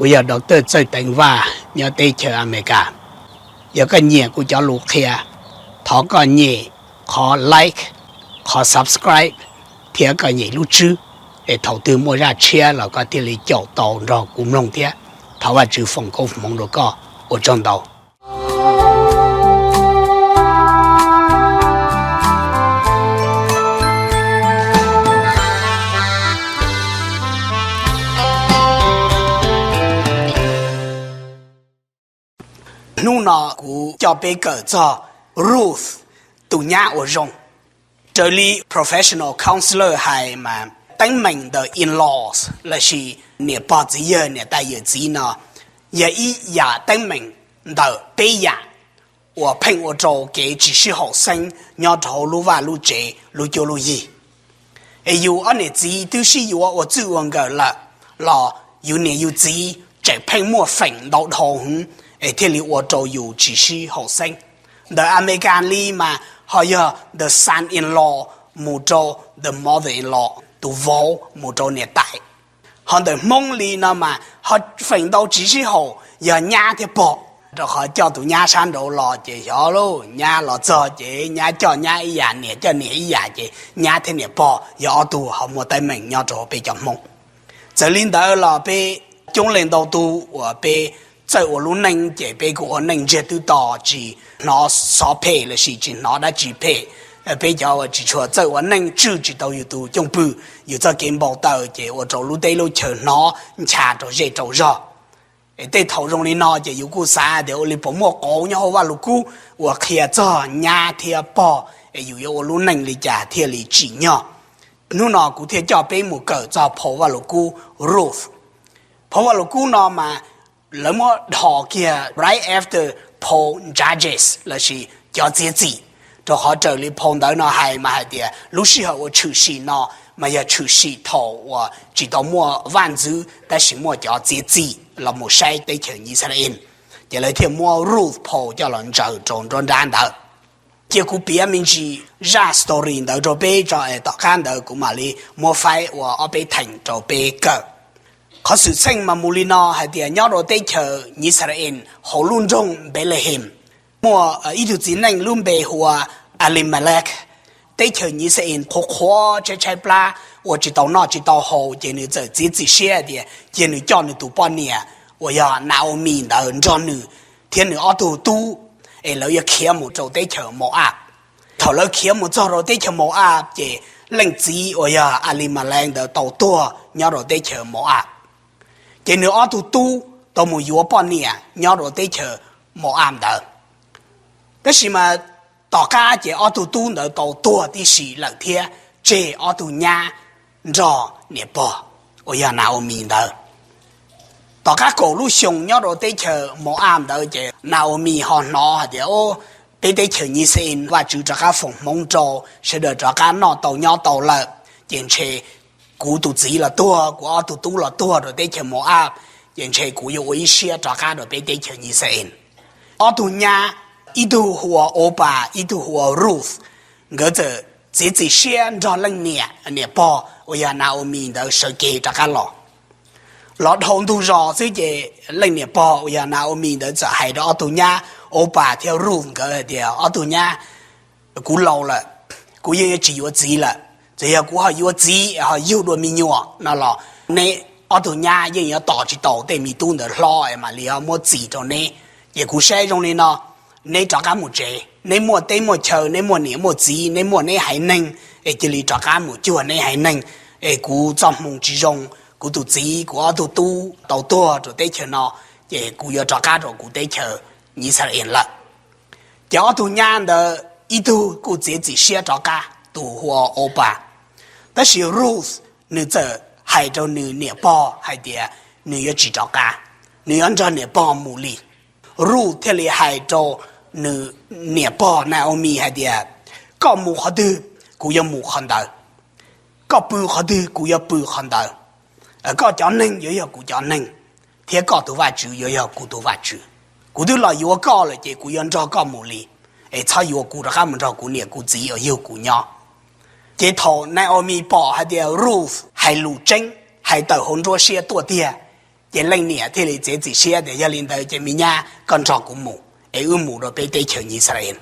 Kuv yog Doctor Txawj Teev Vaj nyob teb chaws Amelikas. Yog koj nyiam kuv cov lus qhia, thov koj nyem qhov like, qhov subscribe thiab koj nyem lub tswb, es thaum twg muaj zaj tshiab los koj thiaj li caum tau nrog kuv mloog thiab. Thov Vajtswv foom koob hmoov rau koj. Ua tsaug ntau. Hnub no kuv coj peb kawm txog Ruth, tus nyab uas zoo. Raws li professional counselor hais mas teeb meem ntawm in-laws lossis niam pog txiv yawg niam tais yawm txiv no yog ib yam teeb meem ntawm peb yam uas pheej ua rau kev tsis sib haum xeeb nyob rau hauv lub vaj lub tsev lub cuab lub yig. Es yus ob niam txiv twb sib yuav ua txwj ua nkawm lawm los yus niam yus txiv tseem pheej muaj feem ntau dhau hwv es thiaj li ua rau yus tsis sib haum xeeb. Ntawm Amelikas li mas ho yog the son-in-law mus rau the mother-in-law, tus vauv mus rau niam tais. Ho ntawm Hmoob li no mas ho feem ntau tsis sib haum yog nyab thiab pog, rau qhov coj tus nyab sab nraud los ces xyov lauj, nyab los txog ces nyab coj nyab ib yam, niam coj niam ib yam, ces nyab thiab niam pog yog ob tug ho muaj teeb meem nyob rau peb cov Hmoob. Txawm li ntawd los peb coob leej ntau tug uas peb txawj ua lub neej ces peb kuj ua neej ntsiag twb to, tsis hnov xov phem lossis tsis hnov dab tsi phem. Peb cov uas tsis tshua txawj ua neej tswj tsis tau yus tus cwj pwm, yus txoj kev npau taws ces ua rau lub teb lub chaw hnov ncha rau zej rau zog. Tej thaum zoo li no ces yus kuj xav tias ua li puas muaj qauv nyob hauv Vajluskub uas qhia txog nyab thiab pog, es yus yuav ua lub neej li cas thiaj li tsim nyog. Hnub no kuv thiaj coj peb mus kawm txog phau Vajluskub Ruth. Phau Vajluskub no mas lawv muab dhos kiag right after phau Judges lossis cov txiav txim, rau qhov raws li phau ntawv no hais mas hais tias lub sij hawm uas tshwm sim no mas yog tshwm sim thaum uas tsis tau muaj vaj ntxwv tab sis muaj cov txiav txim los mus saib teb chaws Yixalayees, ces lawv thiaj muab Ruth phau coj los ntsaws rau nruab nrab ntawd. Cia kuv piav me ntsis zaj story ntawd rau peb tso es tom qab ntawd kuv mam li muab faib ua ob peb theem rau peb kawm. Qhov xwm txheej mas mus li no hais tias nyob rau teb chaws Yixalayees hauv lub nroog Npelehees, muaj ib tug txiv neej lub npe hu ua Alimelek. Teb chaws Yixalayees qhuav qhuav tshaib tshaib plab, ua tsis tau noj tsis tau haus, ces nws txawm txiav txim siab tias cia nws coj nws tus poj niam uas yog Naomi ntawd nrog nws thiab nws ob tug tub, es lawv yuav khiav mus rau teb chaws Moab. Thaum lawv khiav mus txog rau teb chaws Moab ces leej txiv uas yog Alimelek ntawd tau tuag nyob rau teb chaws Moab. Ces nws ob tug tub tau mus yuav poj niam nyob rau teb chaws Moab ntawd. Tab sis mas tom qab ces ob tug tub ntawd tau tuag tib si lawm thiab tseg ob tug nyab nrog niam pog uas yog Naomi ntawd. Tom qab kaum lub xyoo nyob rau teb chaws Moab ntawd ces Naomi ho hnov hais tias, o, peb teb chaws Yixalayees Vajtswv rov qab foom hmoov rau, sawv daws rov qab noj tau nyob tau lawm, ces ntshe kuv tus txiv los tuag, kuv ob tug tub los tuag rau teb chaws Moab, ces ntshe kuv yuav ua ib siab rov qab rau peb teb chaws Yixalayees. Ob tug nyab, ib tug hu ua Opas, ib tug hu ua Ruth, nkawd txawm txiav txim siab nrog leej niam, niam pog uas yog Naomi ntawd sawv kev rov qab los. Los dhau ntug zos xwb ces leej niam pog uas yog Naomi ntawd txawm hais rau ob tug nyab Opas thiab Ruth nkawd hais tias, ob tug nyab, kuv laus lawm, kuv yeej yuav tsis yuav txiv lawm. Txawm yog kuv ho yuav txiv ho yug dua me nyuam no los neb ob tug nyab yeej yuav tos tsis tau tej me tub ntawd hlob es mam li ho muab txis rau neb. Ces kuv saib zoo li no, neb rov qab mus tsev, neb muaj teb muaj chaw, neb muaj niam muaj txiv, neb muaj neb haiv neeg, es cia li rov qab mus cuag neb haiv neeg. Es kuv txoj hmoo tsis zoo, kuv tus txiv, kuv ob tug tub tau tuag rau teb chaws no, ces kuv yuav rov qab rau kuv teb chaws Yixalayees lawm. Ces ob tug nyab ntawd ib tug kuj txiav txim siab rov qab, tus hu ua Opas. Tab sis Ruth nws txawm hais rau nws niam pog hais tias nws yuav tsis rov qab, nws yuav nrog niam pog mus li. Ruth thiaj li hais rau nws niam pog Naomi hais tias, koj mus qhov twg, kuv yuav mus qhov ntawd. Koj pw qhov twg, kuv yuav pw qhov ntawd. Koj cov neeg yuav yog kuv cov neeg, thiab koj tus Vajtswv yuav yog kuv tus Vajtswv. Kuv twb los yuav koj lawm ces kuv yuav nrog koj mus li, es txhob yuav kuv rov qab mus nrog kuv niam kuv txiv uas yug kuv nyob. Ces thaum Naomi pom hais tias Ruth hais lus tseeb, hais tawm hauv nruab siab tuaj tiag, Ces leej niam thiaj li txiav txim siab tias, Yog li ntawd ces me nyab, koj nrog kuv mus es wb mus rau peb teb chaws Yixalayees.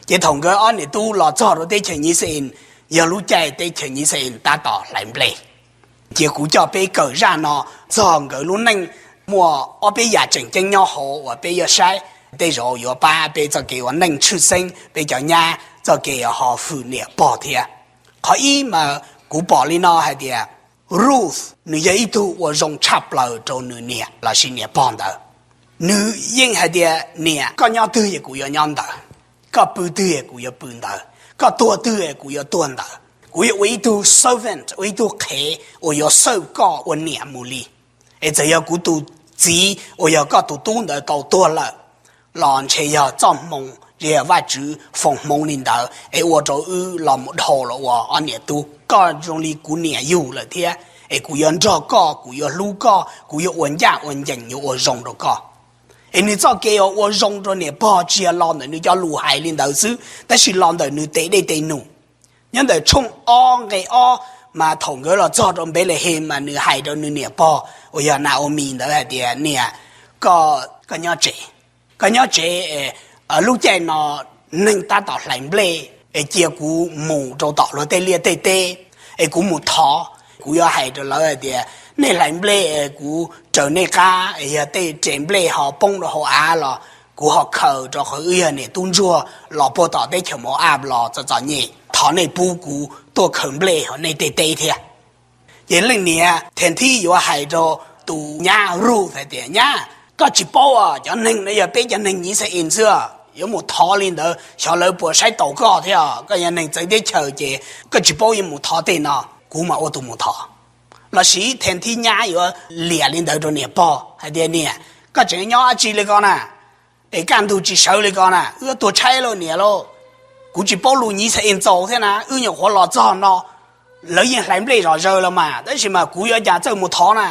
Ces thaum nkawd ob niam tub los txog rau teb chaws Yixalayees, yog lub caij teb chaws Yixalayees tab tom hlais nplej. Cia kuv coj peb kawm zaj no txog nkawd lub neej, muaj ob peb yam tseem ceeb nyob hauv uas peb yuav saib, tej zaum yuav pab peb txoj kev ua neej tshwj xeeb, peb cov nyab txoj kev ho hwm niam pog thiab. Qhov ib mas kuv pom li no hais tias, Ruth nws yog ib tug ua zoo tshaj plaws rau nws niam lossis niam pog ntawd. Nws yeej hais tias, Niam, koj nyob twg es kuv yuav nyob ntawd, koj pw twg es kuv yuav pw ntawd, koj tuag twg es kuv yuav tuag ntawd. Kuv yuav ua ib tug servant, ua ib tug qhev uas yuav xawj koj ua niam mus li. Es txawm yog kuv tus txiv uas yog koj tus tub ntawd tau tuag lawm los ntshe yog txoj hmoo, yog Vajtswv foom hmoov li ntawd es ua rau wb los mus dhau los ua ob niam tub. Koj zoo li kuv niam yug lawm thiab, es kuv yuav nrog koj, kuv yuav hlub koj, kuv yuav ua ncaj ua ncees, yuav ua zoo rau koj. Es nws txoj kev uas ua zoo rau niam pog tsis yog los ntawm nws cov lus hais li ntawd xwb, tab sis los ntawm nws tes dej tes num. Nyob ntawm tshooj ob nqe ob, mas thaum nkawd los txog rau Npelehees mas nws hais rau nws niam pog uas yog Naomi ntawd hais tias, Niam, koj, koj nyob tsev, koj nyob tsev, lub caij no neeg tab tom hlais nplej, es cia kuv mus rau tom luag tej liaj tej teb, es kuv mus thov, kuv yuav hais rau lawv hais tias, Nej hlais nplej es kuv raws nej qab, es yog tej res nplej ho poob rau hauv av los kuv ho khaws, rau qhov wb yog niam tub ntsuag los puag tom teb chaws Mo-ab los txom txom nyem, thov nej pub kuv tuaj khaws nplej hauv nej tej teb thiab. Ces leej niam thiaj li yuav hais rau tus nyab Ruth hais tias, Nyab, koj tsis paub, cov neeg no yog peb cov neeg Yixalayees xwb, yuav mus thov li ntawd xyov lawv puas saib taus koj thiab. Koj yog neeg txawv teb chaws ces koj tsis paub yuav mus thov tej no, kuv mam ua tus mus thov. Lossis thiaj li nyab yuav liam li ntawd rau niam pog hais tias, Niam, koj tseem nyob dab tsi li ko na? Es kaj ntug tsis sawv li ko na, wb tuag tshaib lauj niam lauj. Kuv tsis paub lus Yixalayees txaus thiab na, wb nyuam qhuav los txog no, lawv yeej hlais nplej zom zaws los mas, tab sis mas kuv yuav cas txawj mus thov na?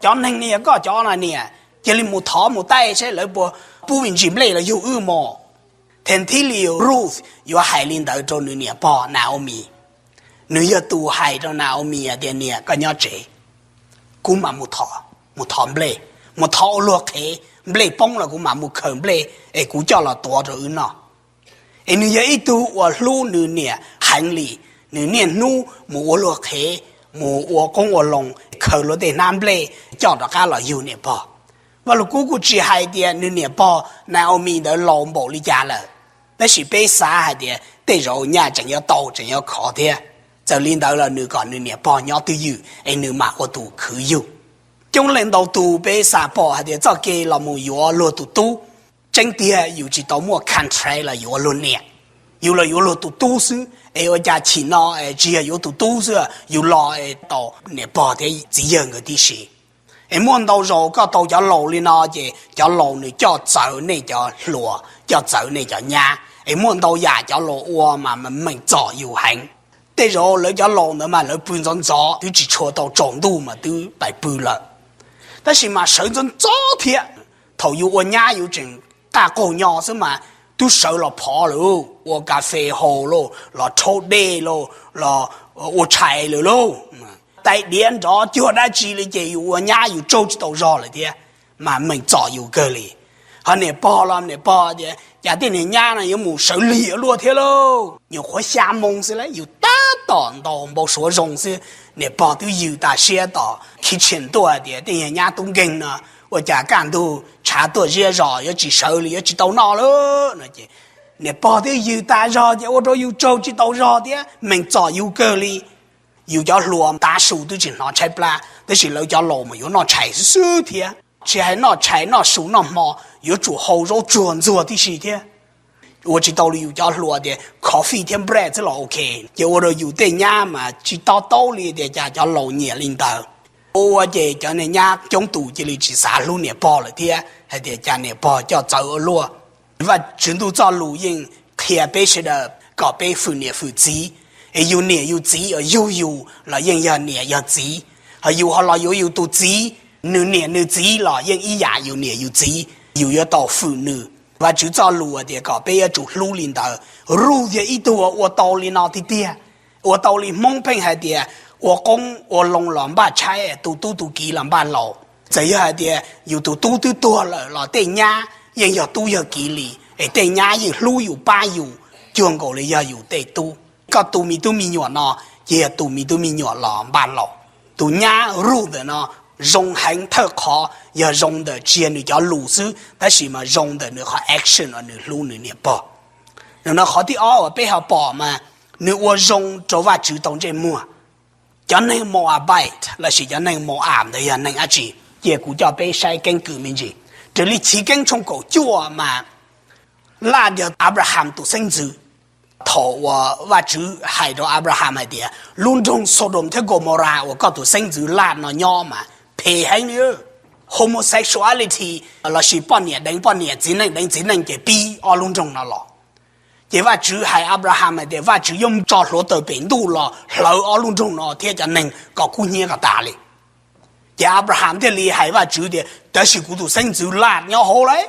Cov neeg no yog koj cov no niam, cia li mus thov mus taij saib lawv puas pub me ntsis nplej los yug wb mog. Thiaj li Ruth yuav hais li ntawd rau nws niam pog Naomi. Nws yog tus hais rau Naomi hais tias, Niam, koj nyob tsev, kuv mam mus thov, mus thov nplej, mus thov ua luag qhev, nplej poob los kuv mam mus khaws nplej es kuv coj los tuav rau wb noj. Es nws yog ib tug uas hlub nws niam heev li, nws niaj hnub mus ua luag qhev, mus ua qoob ua loo, khaws luag tej hnab nplej coj rov qab los yug niam pog. Vaj Lug Kub kuj tsis hais tias nws niam pog Naomi ntawd laus npaum li cas lawm, tab sis peb xav hais tias tej zaum nyaj tseem yuav tau, tseem yuav khov thiab. Txawm li ntawd los nws kom nws niam pog nyob twj ywm es nws mam ua tus khwv yug. Coob leej ntau tus peb xav pom hais tias txoj kev los mus yuav luag tus tub, tseeb tiag yus tsis tau muaj contract los yuav luag niam, yus los yuav luag tus tub xwb. Es ua cas chim no tsis yog yuav tus tub xwb, yus los tau niam pog thiab txiv yawg nkawd tib si. Es muaj ntau zaus koj tau cov laus li no ces cov laus nws coj txawv nej cov hluas, coj txawv nej cov nyab. Es muaj ntau yam cov laus ua mas meem txom yus heev. Tej zaum lawv cov laus ntawd mas lawv pw ntxov ntxov twb tsis tshua tau tsaus ntuj mas twb pais pw lawm. Tab sis mas sawv ntxov ntxov thiab, thaum yus ua nyab yus tseem qaj qaug nyo xwb mas twb sawv los phov lawm, ua kas fes haus lauj, los rhaub dej lauj, los ua tshais lawm lauj. Tais diav nrov cuag dab tsi li ces yus ua nyab yus tsaug tsis tau zog lawm thiab, mas meem txom yus kawg li. Ho niam pog los niam pog tias cas tej niag nyab no yuav mus sawv lig ua luaj thiab lauj. Nyuam qhuav xya moo xwb las, yus tab tom ntaus npau suav zoo xwb, niam pog twb yws tas siab tom kitchen tuaj tias, Tej niag nyab tub nkeeg no, ua cas kaj ntug tshav tuaj ziab zos yuav tsis sawv li, yuav tsis tau noj lawm no ces niam pog twb yws tas zog ces ua rau yus tsaug tsis tau zog thiab, meem txom yus kawg li. Yus cov hluas tav su twb tsis hnov tshaib plab, tab sis lawv cov laus mas yuav noj tshais xwb xwb thiab. Tsis hais noj tshais noj su noj hmo, yuav tsum hau zaub tsuag ntxuag tib si thiab. Ua tsis tau li yus cov hluas tias coffee thiab bread xwb los ok, ces ua rau yus tej nyab mas tsis to taub li tias cas cov laus nyiam li ntawd. Ua ces cov niag nyab coob tus cia li tsis xav hlub niam pog lawm thiab, hais tias cas niam pog coj txawv ua luaj. Vajtswv ntuj txoj lus yeej qhia peb sawv daws kom peb hwm niam hwm txiv. Es yus niam yus txiv uas yug yus los yeej yog niam yog txiv, ho yus ho los yuav yus tus txiv, nws niam nws txiv los yeej ib yam yus niam yus txiv, yus yuav tau hwm nws. Vajtswv txoj lus tias kom peb yuav tsum hlub li ntawd. Ruth yog ib tug uas ua tau li no tiag tiag, ua tau li Hmoob pheej hais tias ua qoob ua loo los npaj tshaib, tu tub tu kiv los npaj laus. Txawm yog hais tias yus tus tub twb tuag lawm los tej nyab yeej yog tub yog kiv li, es tej nyab yeej hlub yus pab yus cuag nkaus li yog yus tej tub. Koj tu me tub me nyuam no ces yog tu me tub me nyuam los npaj laus. Tus nyab Ruth ntawm no zoo heev thawj qhov yog zoo ntawm tsis yog nws cov lus xwb, tab sis mas zoo ntawm nws qhov action uas nws hlub nws niam pog. Nim no qhov thib ob uas peb ho pom mas nws ua zoo rau Vajtswv tau ntsej muag. Cov neeg Moabite lossis cov neeg Moab ntawd yog neeg dab tsi? Cia kuv coj peb saib keeb kwm me ntsis. Raws li Chiv Keeb tshooj kaum cuaj mas Laj yog Abraham tus xeeb ntxwv. Thaum uas Vajtswv hais rau Abraham hais tias lub nroog Sodom thiab Gomorrah uas koj tus xeeb ntxwv Laj no nyob mas phem heev li. Homosexuality lossis poj niam deev poj niam, txiv neej deev txiv neej ces pib ob lub nroog no los. Ces Vajtswv hais Abraham hais tias Vajtswv yuav tso hluav taws pem ntuj los hlawv ob lub nroog no thiab cov neeg kom kub hnyiab kom tas li. Ces Abraham thiaj li hais Vajtswv tias tab sis kuv tus xeeb ntxwv Laj nyob hauv lawm.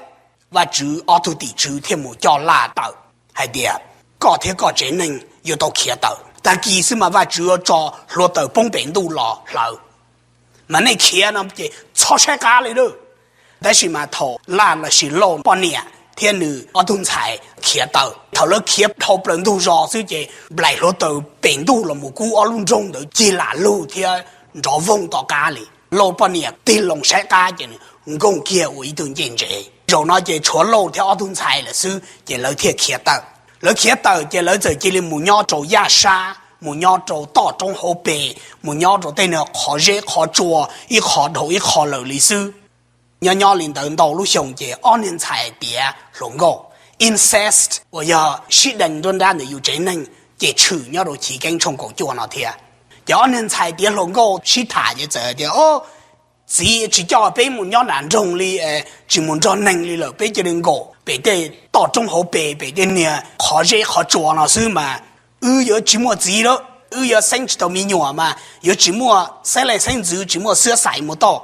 Vajtswv ob tug tim tswv thiaj mus coj Laj tawm hais tias koj thiab koj tsev neeg yuav tau khiav tawm. Tag kis xwb mas Vajtswv yuav tso hluav taws poob pem ntuj los hlawv, mas nej khiav no ces txhob saib qab li lawm. Tab sis mas thaum Laj lossis Lauj poj niam thiab nws ob tug ntxhais khiav tawm, thaum lawv khiav dhau plaws ntug zos xwb ces nplaim hluav taws pem ntuj los mus kub ob lub nroog ntawd cig lam lug thiab nrov voog tom qab li. Lauj poj niam tig loo saib qab ces nws nkoog kiag ua ib tug ncej ntsev. Zaum no ces tshuav Lauj thiab ob tug ntxhais lawm xwb ces lawv thiaj khiav tawm. Lawv khiav tawm ces lawv txawm cia li mus nyob rau yaj sab, mus nyob rau toj roob hauv pes, mus nyob rau tej niag qhov zeb qhov tsua, ib qho dhau ib qho lawm li xwb. Nyob nyob li ntawd ntau lub xyoo ces ob niag ntxhais tiav hluas nkauj, incest, uas yog sib deev nruab nrab ntawm yus tsev neeg ces tshwm nyob rau Chiv Keeb tshooj kaum cuaj no thiab. Ces ob niag ntxhais tiav hluas nkauj sib tham ces txawm tias, o, txiv tsis coj peb mus nyob nram nroog li, tsis mus nrog neeg li lawm, peb cia li nkaum pem tej toj roob hauv pes, pem tej niag qhov zeb qhov tsua no xwb mas wb yuav tsis muaj txiv lawm, wb yuav xeeb tsis tau me nyuam mas yuav tsis muaj xeeb leej xeeb ntxwv, tsis muaj xwab xais mus tau.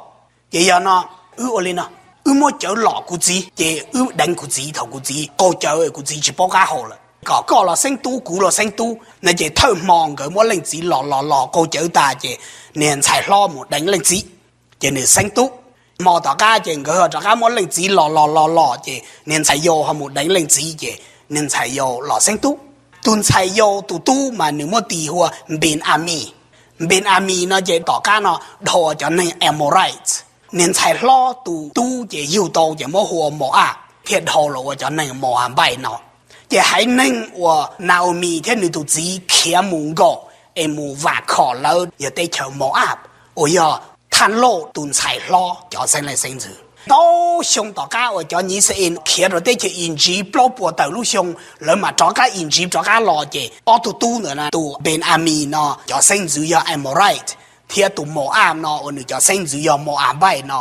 Ces yog no, wb ua li no, wb muab cawv lom kuv txiv ces wb deev kuv txiv, thaum kuv txiv qaug cawv kuv txiv tsis paub qab hau lawm, kom koj los xeeb tub kuv los xeeb tub no. Ces thawj hmo nkawd muab leej txiv lom lom lom qaug cawv tas ces niag ntxhais hlob mus deev leej txiv, ces nws xeeb tub. Hmo tom qab ces nkawd ho rov qab muab leej txiv lom lom lom lom ces niag ntxhais yau ho mus deev leej txiv ces niag ntxhais yau los xeeb tub. Tus ntxhais yau tus tub mas nws muab tis hu ua Npin Amis. Npin Amis no ces tom qab no dhau ua cov neeg Amorites. Niag ntxhais hlob tus tub ces yug tau ces muab hu ua Moab thiaj dhau los ua cov neeg Moabais no. Ces haiv neeg uas Naomi thiab nws tus txiv khiav mus nkaum es mus vam khom lawv yog teb chaws Moab, uas yog Thaj Lauj tus ntxhais hlob cov xeeb leej xeeb ntxwv. Ntau xyoo tom qab uas cov Yixalayees khiav rau teb chaws Iziv plaub puas tawm lub xyoo, lawv mam rov qab Iziv rov qab los ces ob tug tub ntawd na, tus Npin Amis no cov xeeb ntxwv yog Amorite, thiab tus Moab no uas nws cov xeeb ntxwv yog Moabais no,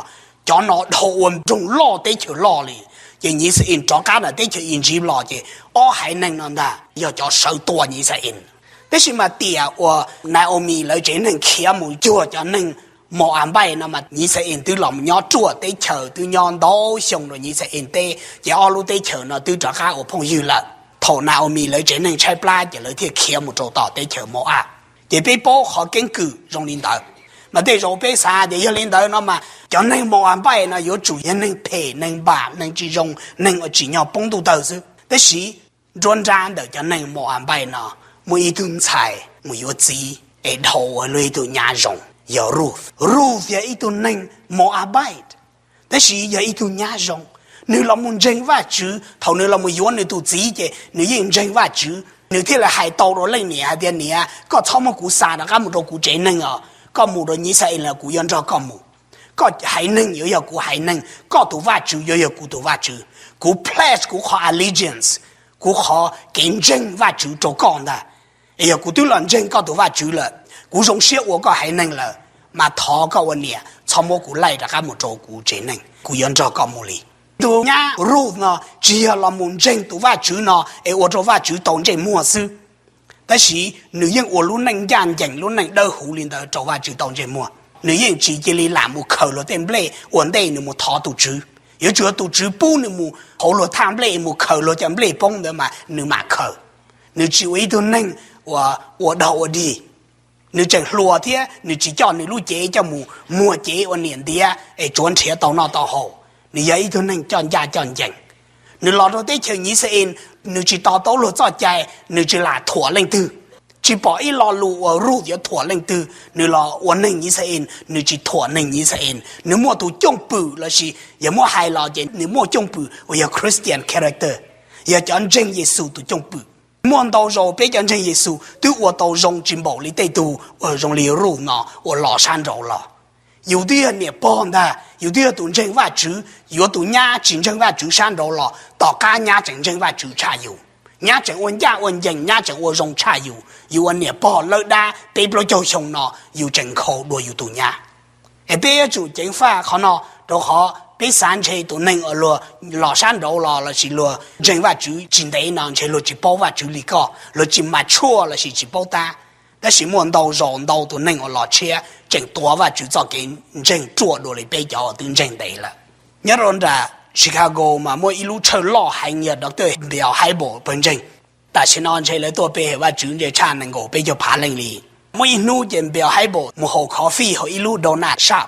cov no dhau ua nroog loj teb chaws loj li. Ces Yixalayees rov qab ntawm teb chaws Iziv los ces ob haiv neeg no ntag yog cov sawv tua Yixalayees. Tab sis mas tiam uas Naomi lawv tsev neeg khiav mus cuag cov neeg Moabais no mas Yixalayees twb los nyob ruaj teb chaws, twb nyob ntau xyoo rau Yixalayees teb, ces ob lub teb chaws no twb rov qab ua phooj ywg lawm. Thaum Naomi lawv tsev neeg tshaib plab ces lawv thiaj khiav mus rau tom teb chaws Moab. Ces peb paub qhov keeb kwm zoo li ntawd. Mas tej zaum peb xav tias yog li ntawd no mas cov neeg Moabais no yuav tsum yog neeg phem, neeg npam, neeg tsis zoo, neeg uas tsim nyog poob ntuj tawg xwb. Tab sis nruab nrab ntawm cov neeg Moabais no muaj ib tug ntxhais mus yuav txiv es dhau ua luag ib tug nyab zoo, yog Ruth. Ruth yog ib tug neeg Moabais, tab sis yog ib tug nyab zoo. Nws los mus ntseeg Vajtswv, thaum nws los mus yuav nws tus txiv ces nws yeej ntseeg Vajtswv. Nws thiaj li hais tau rau leej niam hais tias, niam, koj txhob muab kuv xa rov qab mus rau kuv tsev neeg os, koj mus rau Yixalayees los kuv yuav nrog koj mus. Koj haiv neeg yuav yog kuv haiv neeg, koj tus Vajtswv yuav yog kuv tus Vajtswv. Kuv pledge kuv qhov allegiance, kuv qhov kev ntseeg Vajtswv rau koj ntag. Es yog kuv twb los ntseeg koj tus Vajtswv lawm, kuv zoo siab ua koj haiv neeg lawm, mas thov koj ua niam txhob muab kuv laij rov qab mus rau kuv tsev neeg, kuv yuav nrog koj mus li. Tus nyab Ruth no tsis yog los mus ntseeg tus Vajtswv no es ua rau Vajtswv tau ntsej muag xwb, tab sis nws yeej ua lub neej ncaj ncees, lub neej dawb huv li ntawd rau Vajtswv tau ntsej muag. Nws yeej tsis cia li lam mus khaws luag tej nplej ua ntej nws mus thov tus Tswv. Yuav tsum yog tus Tswv pub nws mus hauv luag thaj nplej, mus khaws luag cov nplej poob ntawd mas nws mam khaws. Nws tsis ua ib tug neeg uas ua dog ua dig. Nws tseem hluas thiab nws tsis coj nws lub cev coj mus muag cev ua niam ntiav es tsuav nrhiav tau noj tau haus. Nws yog ib tug neeg coj ncaj coj ncees. Nws los rau teb chaws Yixalayees, nws tsis to taub luag txoj cai, nws tsis lam thuam leej twg. Tsis pom ib lo lus uas Ruth yuav thuam leej twg, nws los ua neeg Yixalayees, nws tsis thuam neeg Yixalayees. Nws muaj tus cwj pwm lossis yog muab hais los ces nws muaj cwj pwm uas yog Christian character, yog cov ntseeg Yexus tus cwj pwm. Muaj ntau zaus peb cov ntseeg Yexus twb ua tau zoo tsis npaum li tej tug uas zoo li Ruth no uas los sab nraud los. Yus twb yog niam pog ntag, yus twb yog tus ntseeg Vajtswv, yuav tus nyab tsis ntseeg Vajtswv sab nraud los tom qab nyab tseem ntseeg Vajtswv tshaj yus. Nyab tseem ua ncaj ua ncees, nyab tseem ua zoo tshaj yus. Yus ua niam pog lawb dab peb plaub caug xyoo no yus tseem nkhaus dua yus tus nyab. Es peb yuav tsum ceev faj qhov no, rau qhov peb xav ntshe tus neeg uas luag los sab nraud los lossis luag ntseeg Vajtswv tsis ntev no ntshe luag tsis paub Vajtswv li koj, luag tsis mature lossis tsis paub tab. Tab sis muaj ntau zaus ntau tus neeg uas los tshiab tseem tuav Vajtswv txoj kev ntseeg ruaj dua li peb cov uas twb ntseeg ntev lawm. Nyob rau nram Chicago mas muaj ib lub tshawj loj heev yog Doctor Bill Hybels pawg ntseeg. Tam sim no ntshe lawv tuaj pe hawm Vajtswv ntse tshaj nees nkaum peb caug phav leej li. Muaj ib hnub ces Bill Hybels mus haus coffee hauv ib lub donut shop.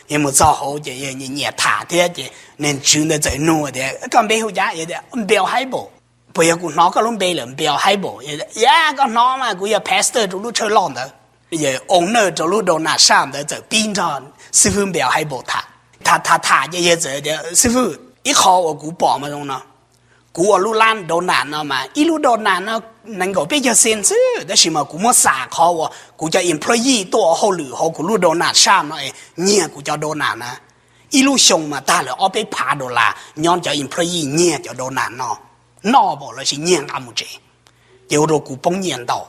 Yog mus txog hauv ces nyiam nyiam tham thiab ces niag tswv ntawd txawm nug tias, koj npe hu cas? Yog tias, Bill Hybels. Puas yog kuv hnov koj lub npe lawm, Bill Hybels? Yog, koj hnov mas, kuv yog pastor rau lub tshawj loj ntawd. Yog owner rau lub donut shop ntawd txawm pib nrog xib fwb Bill Hybels tham. Tham tham tham ces yog txawm tias, xib fwb, ib qho uas kuv pom mas zoo no, kuv ua lub lab donut no mas ib lub donut no nees nkaum peb caug cent xwb, tab sis mas kuv muab xam qhov uas kuv cov employee tuaj ua hauj lwm hauv kuv lub donut shop no es nyiag kuv cov donut na. Ib lub xyoo mas tag lawm ob peb phav dollar nyob cov employee nyiag cov donut no, noj npaum lossis nyiag nqa mus tsev. Ces ua rau kuv poob nyiaj ntau.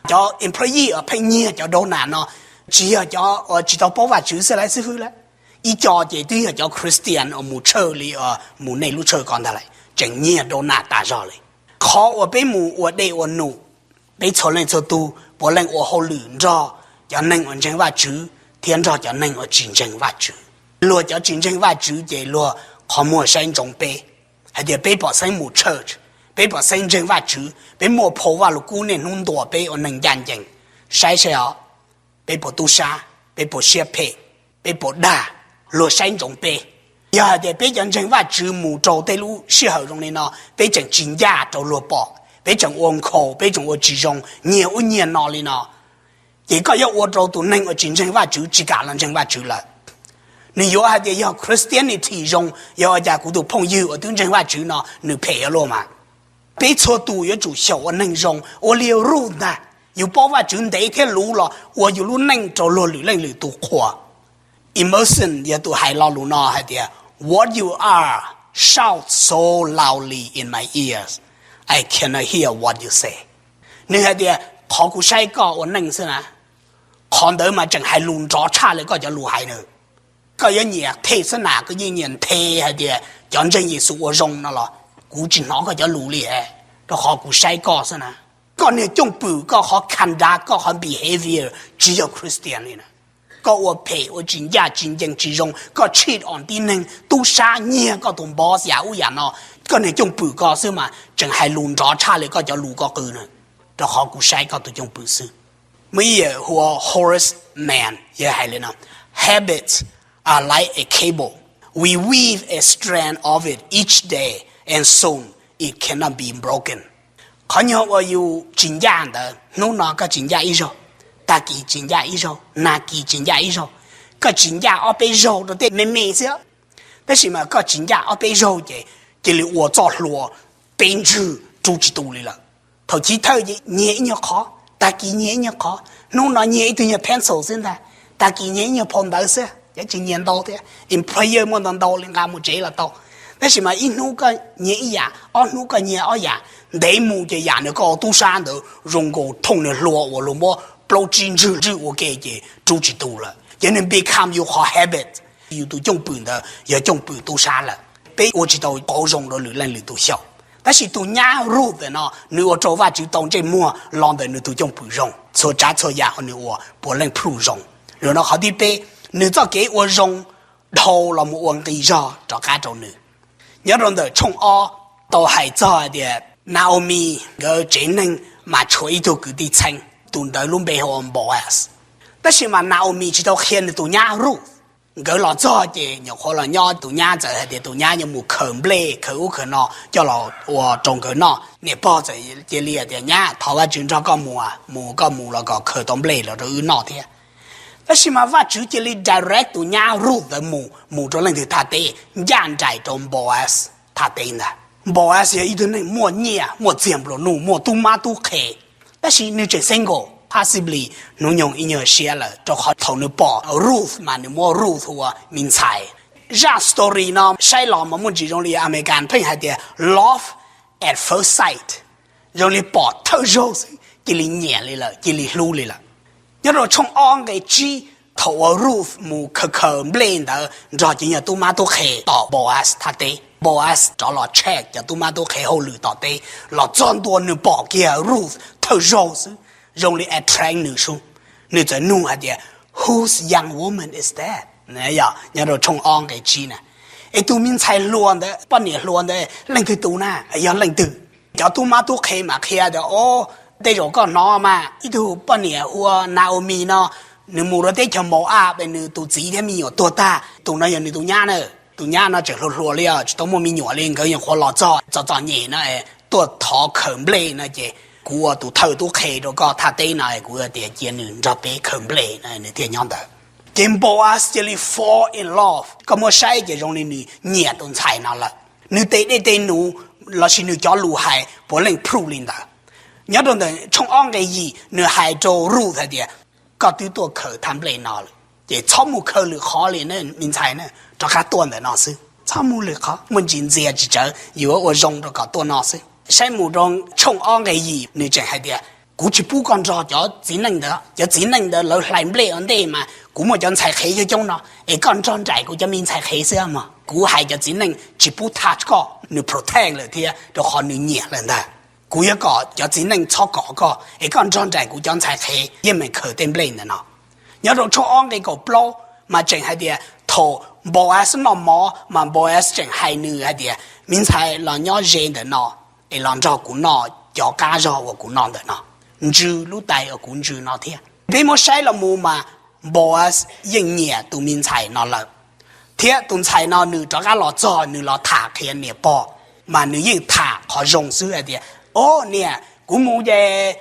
Cov employee uas pheej nyiag cov donut no tsis yog cov uas tsis tau paub Vajtswv xwb lauj xib fwb lauj. Ib co ces twb yog cov Christian uas mus church li, mus nej lub church ko ntag lawm, tseem nyiag donut tas zog li. Qhov uas peb mus ua dej ua num, peb txhua leej txhua tug puav leej ua hauj lwm nrog cov neeg uas ntseeg Vajtswv thiab nrog cov neeg uas tsis ntseeg Vajtswv. Luag cov tsis ntseeg Vajtswv ces luag qhov muag saib ntsoov peb, hais tias peb pom xeeb mus church, peb pom xeeb ntseeg Vajtswv, peb muaj phau Vajluskub niaj hnub ntuas peb ua neeg ncaj ncees. Saib saib os, peb puas tub sab, peb puas siab phem, peb puas dag, luag saib ntsoov peb. Yog hais tias peb cov ntseeg Vajtswv mus rau tej lub sij hawm zoo li no peb tseem tsis ncaj rau luag pom, peb tseem ua nkhaus, peb tseem ua tsis zoo, nyiag ub nyiag no li no, ces koj yuav ua rau tus neeg uas tsis ntseeg Vajtswv tsis kam los ntseeg Vajtswv lawm. Nws yuav hais tias yog Christianity zoo, yog ua cas kuv tus phooj ywg uas twb ntseeg Vajtswv no nws phem ua luaj mas. Peb txhua tus yuav tsum xyaum ua neeg zoo ua li Ruth ntag. Yus paub Vajtswv ntev thiab luv los ua yus lub neej rau luag lwm leej lwm tus qhuas. Emerson yog tus hais lo lus no hais tias, what you are shouts so loudly in my ears, I cannot hear what you say. Nws hais tias, qhov kuv saib koj ua neej xwb na, qhov ntawd mas tseem hais lus nrov tshaj li koj cov lus hais na. Koj yuav nyiam the xwb na, koj yeej nyiam nthe hais tias cov ntseeg Yexus ua zoo no los kuv tsis hnov koj cov lus li, rau qhov kuv saib koj xwb na. Koj niag cooj pwm, koj qhov conduct, koj qhov behavior tsis yog Christian li na. Koj ua phem, ua tsis ncaj tsis ncees tsis zoo, koj cheat on tib neeg, tub sab, nyiag koj tus boss, yam ub yam no. Koj niag cooj pwm koj xwb mas tseem hais lus nrov tshaj li koj cov lus koj qw na, rau qhov kuv saib koj tus cooj pwm xwb. Muaj ib yawm hu ua Horace Mann yawg hais li no, habits are like a cable, we weave a strand of it each day and soon it cannot be broken. Qhov nyuag uas yus tsis ncaj ntawd, hnub no koj tsis ncaj ib zaug, tag kis tsis ncaj ib zaug, nag kis tsis ncaj ib zaug, koj tsis ncaj ob peb zaug rau tej me me xwb. Tab sis mas koj tsis ncaj ob peb zaug ces cia li ua txoj hlua peb ntswg rub tsis tu li lawm. Thaum chiv thawj ces nyiag ib nyuag qhov, tag kis nyiag ib nyuag qhov, hnub no nyiag ib tug nyuag pencil xwb ntag, tag kis nyiag ib nyuag phau ntawv xwb, cov tsis nyiag ntau thiab, employer muaj ntau ntau li nqa mus tsev los tau. Tab sis mas ib hnub koj nyiag ib yam, ob hnub koj nyiag ob yam, ntev mus ces yam nws koj ua tub sab ntawd zoo nkaus thooj niag hlua uas luag muab plaub tsib ntswg ntswj ua ke ces rub tsis tu lawm, ces nws become yus qhov habit. Yus tus cooj pwm ntawd yog cooj pwm tub sab lawm, peb ua tsis tau qauv zoo rau lwm leej lwm tus xyaum. Tab sis tus nyab Ruth no nws ua rau Vajtswv tau ntsej muag los ntawm nws tus cooj pwm zoo, txhua tsav txhua yam uas nws ua puav leej prove zoo. Zaum no qhov thib peb, nws txoj kev ua zoo dhau los mus ua nqi zog rov qab rau nws. Nyob rau ntawm tshooj ob tau hais txog hais tias Naomi nkawd tsev neeg mas tshuav ib tug kwv tij txheeb, tus ntawd lub npe hu ua Boaz. Tab sis mas Naomi tsis tau qhia nws tus nyab Ruth. Nkawd los txog ces nyuam qhuav los nyob, tus nyab txawm hais tias tus nyab yuav mus khaws nplej khaws ub khaws no coj los ua rau nkawd noj. Niam pog txawm cia li tias, Nyab, thov Vajtswv nrog koj mus, mus koj mus los kom khaws tau nplej los rau wb noj thiab. Tab sis mas Vajtswv cia li direct tus nyab Ruth ntawd mus, mus rau leej twg thaj teb? Ncaj nraim rau Boaz thaj teb ntag. Boaz yog ib tug neeg muaj nyiaj, muaj txiag nplua nuj, muaj tub mab tub qhe, tab sis nws tseem single, possibly hnub nyoog ib nyuag siab lawm, rau qhov thaum nws pom Ruth mas nws muab Ruth hu ua me ntxhais. Zaj story no saib los mas muaj ntsis zoo li Amelikas pheej hais tias love at first sight, zoo li pom thawj zaug xwb cia li nyiam li lawm, cia li hlub li lawm. Nyob rau tshooj ob nqe tsib, thaum uas Ruth mus khaws khaws nplej ntawd nrog cov nyuag tub mab tub qhe tom Boaz thaj teb, Boaz rov los check cov tub mab tub qhe hauj lwm tom teb, los txog ntua nws pom kiag Ruth thawj zaug xwb, zoo li attract nws xwb. Nws txawm nug hais tias, Whose young woman is that? Nyob rau tshooj ob nqe tsib na, es tus me ntxhais hluas ntawd, poj niam hluas ntawd leej twg tus na, yog leej twg? Cov tub mab tub qhe mas qhia tias, O, tej zaum koj hnov mas, ib tug poj niam hu ua Naomi no, nws mus rau teb chaws Moab es nws tus txiv thiab me nyuam tuag tag, tus no yog nws tus nyab na. Tus nyab no tseem hluas hluas li os, tsis tau muaj me nyuam li, nkawd nyuam qhuav los txog txom txom nyem no, tuaj thov khaws nplej no ces kuv ua tus thawj tub qhe rau koj thaj teb no, kuv tias cia nws nrog peb khaws nplej no nws thiaj nyob ntawd. Ces Boaz cia li fall in love, koj muab saib ces zoo li nws nyiam tus ntxhais no lawm. Nws tes dej tes num lossis nws cov lus hais puav leej proof li ntawd. Nyob rau ntawm tshooj ob nqe yim nws hais rau Ruth hais tias, Koj twb tuaj khaws thaj nplej no lawm ces txhob mus khaws lwm qhov li ne me ntxhais na, rov qab tuaj ntawm no xwb, txhob mus lwm qhov, muaj ntsis ntxias tsis tsawv, yuav ua zoo rau kom tuaj no xwb. Saib mus rau tshooj ob nqe yim nws tseem hais tias, Kuv tsis pub koj nrog cov txiv neej ntawd, cov txiv neej ntawd lawv hlais nplej ua ntej mas kuv muaj cov ntxhais qhev coob coob no, es koj nrog nraim kuv cov me ntxhais qhev xwb mog. Kuv hais cov txiv neej tsis pub touch koj, nws protect lawm thiab rau qhov nws nyiam lawm ntag. Kuv yuav kom cov txiv neej txhob kov koj, es koj nrog nraim kuv cov ntxhais qhev yeej meem khaws tej nplej ntawm no. Nyob rau tshooj ob nqe kaum plaub mas tseem hais tias thaum Boaz noj mov mas Boaz tseem hais nws hais tias, Me ntxhais, los nyob ze ntawm no es los nrog kuv noj cov qab zog uas kuv noj ntawm no, ntsws lub tais uas kuv ntsws no thiab. Peb muab saib los mus mas Boaz yeej nyiam tus me ntxhais no lawm, thiab tus ntxhais no nws rov qab los txog nws los tham qhia niam pog, mas nws yeej tham qhov zoo xwb hais tias, O niam, kuv mus ces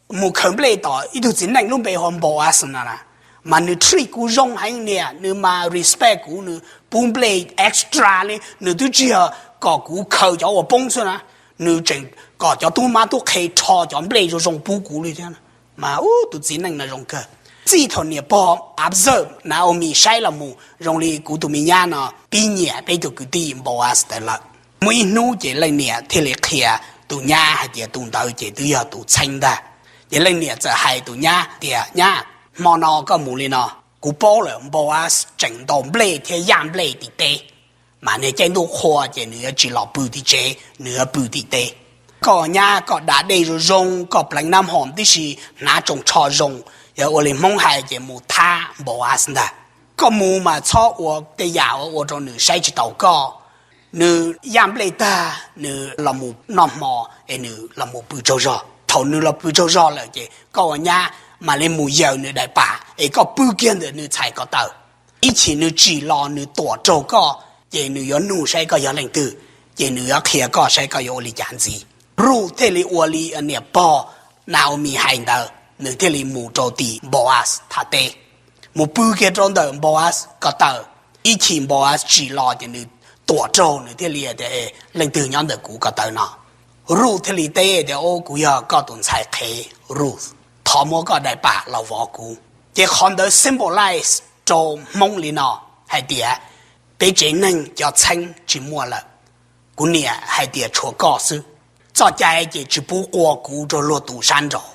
mus khaws nplej tom ib tug txiv neej lub npe hu ua Boaz no na, mas nws treat kuv zoo heev niam, nws mas respect kuv, nws pub nplej extra li, nws twb tsis yog kom kuv khaws cov uas poob xwb na, nws tseem kom cov tub mab tub qhe rho cov nplej zoo zoo pub kuv li thiab. Mas ub, tus txiv neej no zoo kawg. Txij thaum niam pog observe Naomi saib los mus zoo li kuv tus me nyab no pib nyiam peb tug kwv tij Boaz ntawd lawm. Muaj ib hnub ces leej niam thiaj li qhia tus nyab hais tias tus ntawd ces twb yog tus txheeb ntag. Ces leej niam txawm hais tus nyab tias, Nyab, hmo no koj mus li no, kuv paub lawm Boaz tseem ntaus nplej thiab yaj nplej tim teb, mas niag caij ntuj qhua ces nws yuav tsis los pw tim tsev, nws yuav pw tim teb. Koj nyab koj da dej zoo zoo, koj pleev nab hom tib si, hnav tsoos tsho zoo, yog ua li Hmoob hais ces mus thab Boaz ntag. Koj mus mas txhob ua tej yam uas ua rau nws saib tsis taus koj. Nws yaj nplej tag nws los mus noj hmo es nws los mus pw tsaug zog. Thaum nws los pw tsaug zog lawm ces koj ua nyab mam li mus yaws nws daim pam es koj pw kiag ntawm nws txhais ko taw. Ib chim nws tsim los nws tuam raug koj, ces nws yuav nug saib koj yog leej twg, ces nws yuav qhia koj saib koj yuav ua li cas ntxiv. Ruth thiaj li ua li niam pog Naomi hais ntawd, nws thiaj li mus rau tim Boaz thaj teb, mus pw kiag rau ntawm Boaz ko taw. Ib chim Boaz tsim los ces nws tuam raug, nws thiaj li tias, Leej twg nyob ntawm kuv ko taw no? Ruth thiaj li teb tias, O, kuv yog koj tus ntxhais qhev Ruth, thov muab koj daim pam los vov kuv. Ces qhov ntawd symbolize rau Hmoob li no hais tias, peb tsev neeg cov txheeb tsis muaj lawm. Kuv niam hais tias tshuav koj xwb. Txoj cai ces tsis pub qua kuv rau luag tus sab nraud,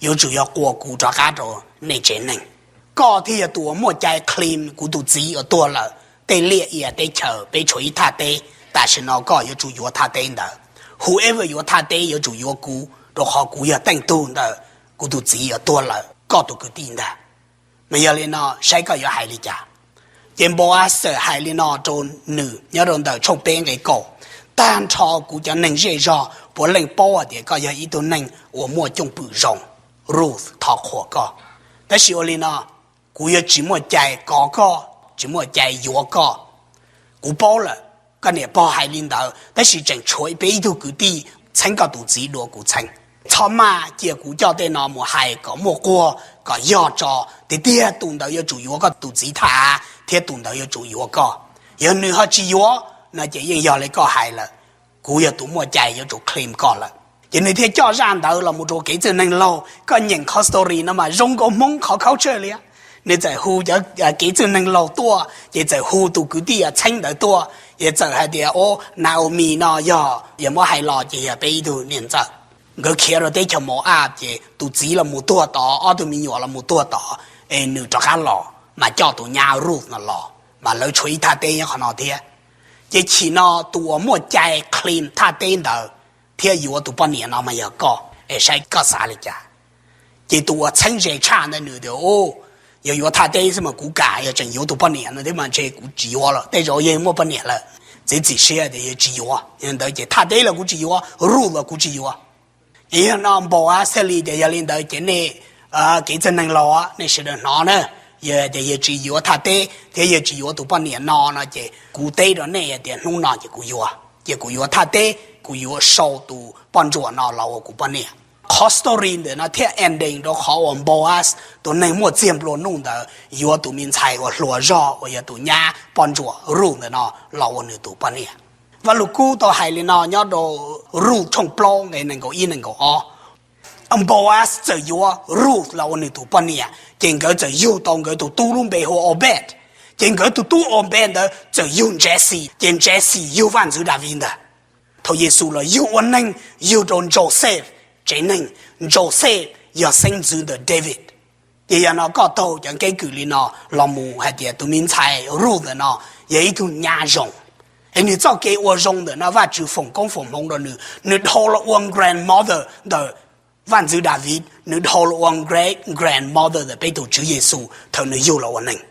yuav tsum yog qua kuv rov qab rau nej tsev neeg. Koj thiaj yog tus uas muaj cai claim kuv tus txiv uas tuag lawm tej liaj ia teb chaws, peb tshuav ib thaj teb, tam sim no koj yuav tsum yuav thaj teb ntawd. Whoever yuav thaj teb yuav tsum yuav kuv, rau qhov kuv yog teej tug ntawm kuv tus txiv uas tuag lawm, koj tus kwv tij ntag. Mas yog li no saib koj yuav hais li cas? Ces Npau-as txawm hais li no rau nws nyob rau ntawm tshooj peb nqe kaum: Tag nrho kuv cov neeg zej zog puav leej paub hais tias koj yog ib tug neeg uas muaj cwj pwm zoo. Ruth thov qhuas koj. Tab sis ua li no, kuv yuav tsis muaj cai kov koj, tsis muaj cai yuav koj. Kuv paub lawm, koj niam pog hais li ntawd, tab sis tseem tshuav peb ib tug kwv tij txheeb koj tus txiv dua kuv txheeb. Txhob maj, cia kuv coj tej no mus hais kom muaj quag kom yog tso. Tiag tiag tus ntawd yuav tsum yuav koj tus txiv tham, thiab tus ntawd yuav tsum yuav koj. Yog nws ho tsis yuav no ces yeej yog li koj hais lawm, kuv yog tus muaj cai yuav tsum claim koj lawm. Ces nws thiaj coj zaj ntawd los mus rau kev txwj neeg laug. Koj nyeem qhov story no mas zoo nkaus Hmoob qhov culture li. Nws txawm hu cov kev txwj neeg laug tuaj, ces txawm hu tus kwv tij txheeb ntawd tuaj, ces txawm hais tias, o, Naomi no yog, yog muab hais los ces yog peb ib tug niam ntxawm. Nkawd khiav rau teb chaws Moab, ces tus txiv los mus tuag tod, ob tug me nyuam los mus tuag tod, es nws rov qab los mas coj tus nyab Ruth no los, mas lawv tshuav ib thaj teb nyob qhov no thiab. Ces chim no tus uas muaj cai claim thaj teb ntawd thiab yuav tus poj niam no mas yog koj, es saib koj xav li cas. Ces tus uas txheeb ze tshaj ntawd nws tias, o, yog yuav thaj teb xwb mas kuv kam, yog tseem yuav tus poj niam no thiab mas ntshe kuv tsis yuav lawm, tej zaum yog muaj poj niam lawm. Txiav txim siab tias yog tsis yuav, yog ntawd ces thaj teb los kuv tsis yuav, Ruth los kuv tsis yuav. Ces yog no Boaz thiaj li tias, yog li ntawd ces nej kev txwj neeg laug, nej sawv daws hnov na, yog tias yog tsis yuav thaj teb thiab yog tsis yuav tus poj niam no no ces kuv teb rau nej tias hnub no ces kuv yuav, ces kuv yuav thaj teb, kuv yuav sau tus poj ntsuam no los ua kuv poj niam. Qhov story ntawm no thiaj ending rau qhov uas Boaz tus neeg muaj txiag nplua nuj ntawd yuav tus me ntxhais uas hluas zog uas yog tus nyab poj ntsuam Ruth ntawm no los ua nws tus poj niam. Vaj Lug Kub tau hais li no nyob rau Ruth tshooj plaub nqe nees nkaum ib nees nkaum ob. Boaz txawm yuav Ruth los ua nws tus poj niam, ces nkawd txawm yug tau nkawd tus tub lub npe hu ua Obed. Ces nkawd tus tub Obed ntawd txawm yug Jesse, ces Jesse yug vaj ntxwv Daviv ntag. Thaum Yexus los yug ua neeg, yug rau Joseph tsev neeg, Joseph yog xeeb ntxwv ntawm David. Ces yog no koj taug cov keeb kwm li no los mus hais tias tus me ntxhais Ruth ntawm no yog ib tug nyab zoo, es nws txoj kev ua zoo ntawm no Vajtswv foom koob foom hmoov rau nws, nws dhau los ua grandmother ntawm vaj ntxwv Daviv, nws dhau los ua great grandmother ntawm peb tus Tswv Yexus thaum nws yug los ua neeg.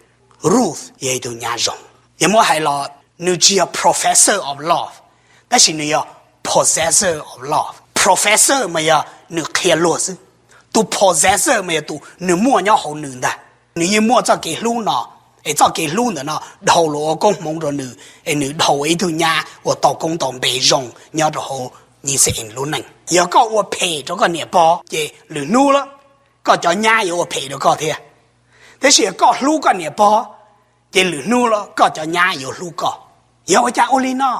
Ruth yog ib tug nyab zoo. Yog muab hais los nws tsis yog professor of love, tab sis nws yog possessor of love. Professor mas yog nws qhia luag xwb, tus possessor mas yog tus nws muaj nyob hauv nws ntag. Nws yeej muaj txoj kev hlub no, es txoj kev hlub ntawm no dhau los ua koob hmoov rau nws, es nws dhau ua ib tug nyab uas tau koob tau npe zoo nyob rau hauv Yixalayees lub neej. Yog koj ua phem rau koj niam pog ces lwm hnub los koj cov nyab yuav ua phem rau koj thiab. Tab sis yog koj hlub koj niam pog ces lwm hnub los koj cov nyab yuav hlub koj. Yog ua cas ua li no?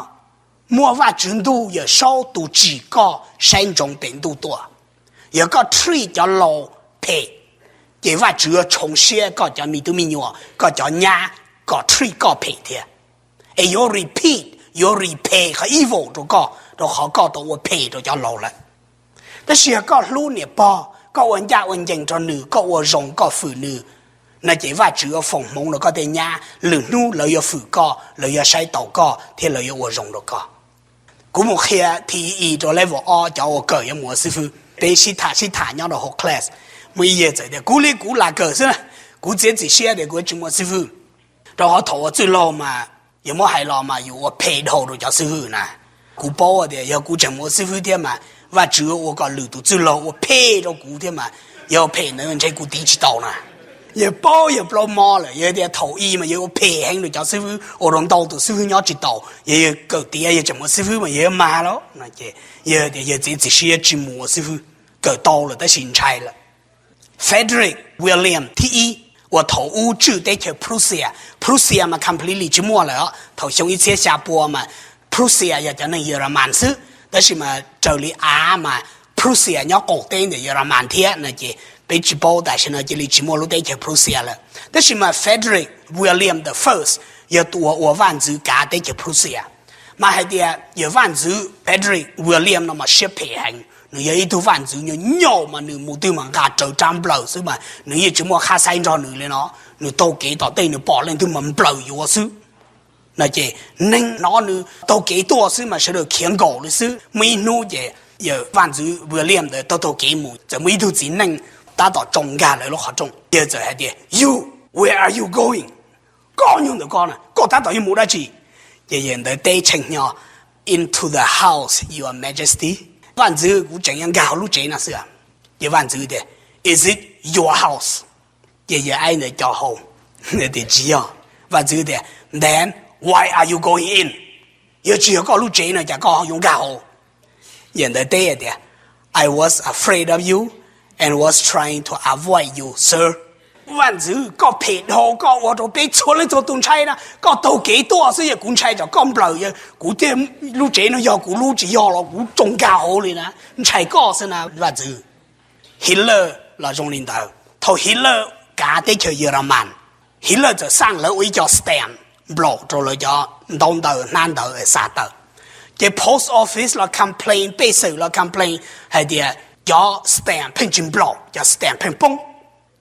Muaj Vajtswv ntuj Yawmsaub tus tsim koj saib ntsoov pem ntuj tuaj. Yog koj treat cov laus phem, ces Vajtswv yuav tshoov siab koj cov me tub me nyuam, koj cov nyab kom treat koj phem thiab. Es yuav repeat, yuav repay qhov evil rau koj, rau qhov koj tau ua phem rau cov laus lawm. Tab sis yog koj hlub niam pog, koj ua ncaj ua ncees rau nws, koj ua zoo koj fwm nws, no ces Vajtswv yuav foom hmoov rau koj tej nyab, lwm hnub lawv yuav fwm koj, lawv yuav saib taus koj thiab lawv yuav ua zoo rau koj. Kuv mus qhia T E E rau level ob cov uas kawm yuav mus ua xib fwb. Peb sib tham sib tham nyob rau hauv class, muaj ib yawg txawm tias kuv li kuv lam kawm xwb, kuv txiav txim siab tias kuv tsis mus ua xib fwb. Rau qhov thaum ua txwj laug mas yog muab hais los mas yus ua phem dhau rau cov xib fwb na. Kuv paub tias yog kuv tseem mus ua xib fwb thiab mas Vajtswv ua kom lwm tus txwj laug ua phem rau kuv thiab mas, yog phem ntawd ntshe kuv tiv tsis tau na. Yawg paub yawg plaub mob lawm, yog tias thaum i mas yawg ua phem heev rau cov xib fwb, ua rau ntau tus xib fwb nyob tsis taus, yog yawg kawm tiav yawg tseem mus ua xib fwb mas yawg yuav mag lawm no ces yawg tias yawg txiav txim siab tsis mus ua xib fwb. Kawm tau lawm tab sis ntshai lawm. Frederick William thib ib uas thaum ub tswj teb chaws Prussia. Prussia mas completely tsis muaj lawm os. Thaum xyoo ib txhiab xya pua mas Prussia yog cov neeg Yeramas xwb, tab sis mas raws li av mas Prussia nyob qaum teb ntawm Yeramas thiab no ces peb tsis paub, tam sim no cia li tsis muaj lub teb chaws Prussia lawm. Tab sis mas Frederick William the First yog tus uas ua vaj ntxwv kav teb chaws Prussia. Mas hais tias yawg vaj ntxwv Frederick William no mas siab phem heev, nws yog ib tug vaj ntxwv nyuaj nyuaj mas nws mus twg mas nqa rawv rab nplawm xwb mas nws yeej tsis muaj qhab xaib nrog nws li no. Nws taug kev tom tej nws pom leej twg mas nplawm yuav xwb. No ces neeg hnov nws taug kev tuaj xwb mas sawv daws khiav nkaum li xwb. Muaj ib hnub ces yawg vaj ntxwv William ntawd taug taug kev mus, txawm muaj ib tug txiv neej tab tom tsoo nkag lawv lub qhov rooj. Yawg txawm hais tias, You, where are you going? Koj nyuag ntawm koj na, koj tab tom yuav mus dab tsi? Ces yawg ntawd teb tshee hnyo, Into the house, your majesty. Vaj ntxwv, kuv tseem yuav nkag hauv lub tsev no xwb. Ces vaj ntxwv tias, Is it your house? Ces yawg aib ntawd co hauv, tias, Tsis yog. Vaj ntxwv tias, Then why are you going in? Yog tsis yog koj lub tsev no cas koj yuav nkag hauv? Yawg ntawd teb tias, I was afraid of you and was trying to avoid you, sir. Vaj ntxwv, koj phem dhau, koj ua rau peb txhua leej txhua tus ntshai na. Koj taug kev tuaj xwb, yog kuv ntshai tsam koj nplawm, yog kuv thiaj, lub tsev no yog kuv lub, tsis yog los kuv tsoo nkag hauv li na. Ntshai koj xwb na vaj ntxwv. Hitler los zoo li ntawd. Thaum Hitler kav teb chaws Yeramas, Hitler txawm xaj lawv ua ib co stamp nplaum rau lawv cov ntaub ntawv hnab ntawv xa taw. Ces post office los complain, pej xeem los complain hais tias cov stamp pheej tsis nplaum, cov stamp pheej poob.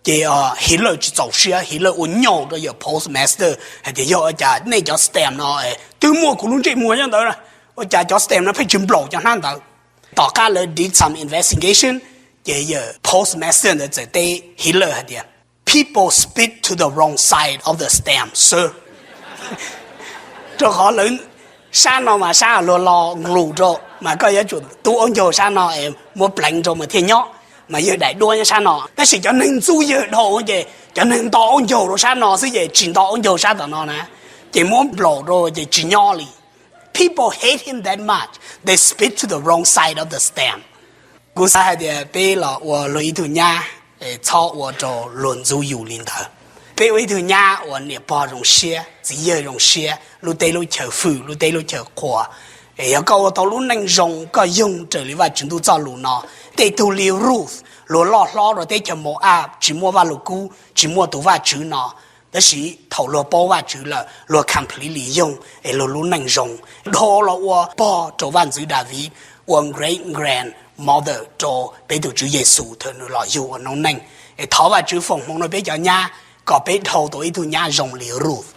Ces Hitler tsis txaus siab, Hitler ua nyaum rau yawg postmaster hais tias, Yog ua cas nej cov stamp no twb muaj kuv lub ntsej muag nyob ntawd, ua cas cov stamp no pheej tsis nplaum cov hnab ntawv? Tom qab lawv did some investigation, ces yawg postmaster ntawd txawm teb Hitler hais tias, People spit to the wrong side of the stamp, sir. Rau qhov lawv, sab no mas sab luag lo nlus rau, mas koj yuav tsum tub aub ncaug sab no es muab pleev rau mas thiaj nyob, mas yawg daim duab nyob sab no. Tab sis cov neeg ntxub yawg dhau ces cov neeg nto aub ncaug rau sab no xwb ces tsis nto aub ncaug sab tom no na, ces muab nplaum rau ces tsis nyob li. People hate him that much, they spit to the wrong side of the stamp. Kuv xav hais tias peb los ua luag ib tug nyab, txhob ua rau luag ntxub yus li ntawd. Peb ua ib tug nyab uas niam pog zoo siab, txiv yawg zoo siab, lub teb lub chaw fwm, lub teb lub chaw qhuas. Yog koj ua tau lub neej zoo, koj yoog raws li Vajtswv ntuj txoj lus no. Tej tug li Ruth, luag loj hlob rau teb chaws Moab tsis muaj Vajluskub, tsis muaj tus Vajtswv no. Tab sis thaum luag paub Vajtswv lawm, luag completely yoog es luag lub neej zoo. Dhau los ua pog rau Vaj ntxwv Daviv, ua great grandmother rau peb tus Tswv Yexus thaum nws los yug ua noob neej. Es thov Vajtswv foom hmoov rau peb cov nyab kom peb dhau tau ib tug nyab zoo li Ruth.